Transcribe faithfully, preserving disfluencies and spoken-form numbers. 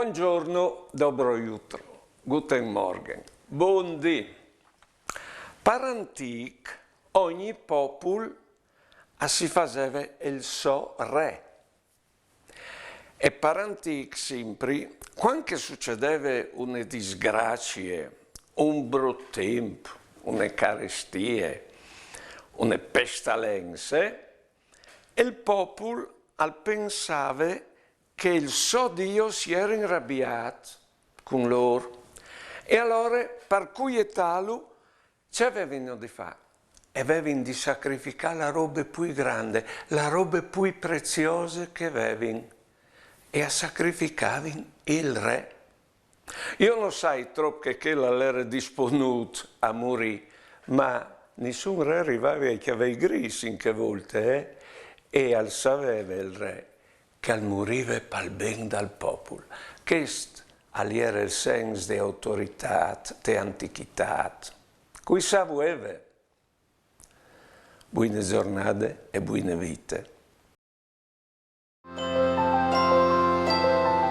Bongiorno, dobro jutro, guten Morgen, bundì. Par antîc ogni popul a si faseve il so re. E par antîc simpri, cuant che sucedeve une disgracie, un brut timp, une carestie, une pestalenze, il popul al pensave che il so Dio si jere inrabiât cun lôr. E alore, par cuietâlu, ce vevino di fâ? E vevin di sacrificâ la robe plui grande, la robe plui preziose che vevin. E a sacrificavin il re. Jo no sai trop che chel al jere disponût a murî, ma nissun re al rivave ai cjavei grîs in chê volte, eh? E al saveve il re che al murive pal ben dal popul. Chest al jere il sens de autoritât te antichitât. Cui sa vueve? Buine zornade e buine vite.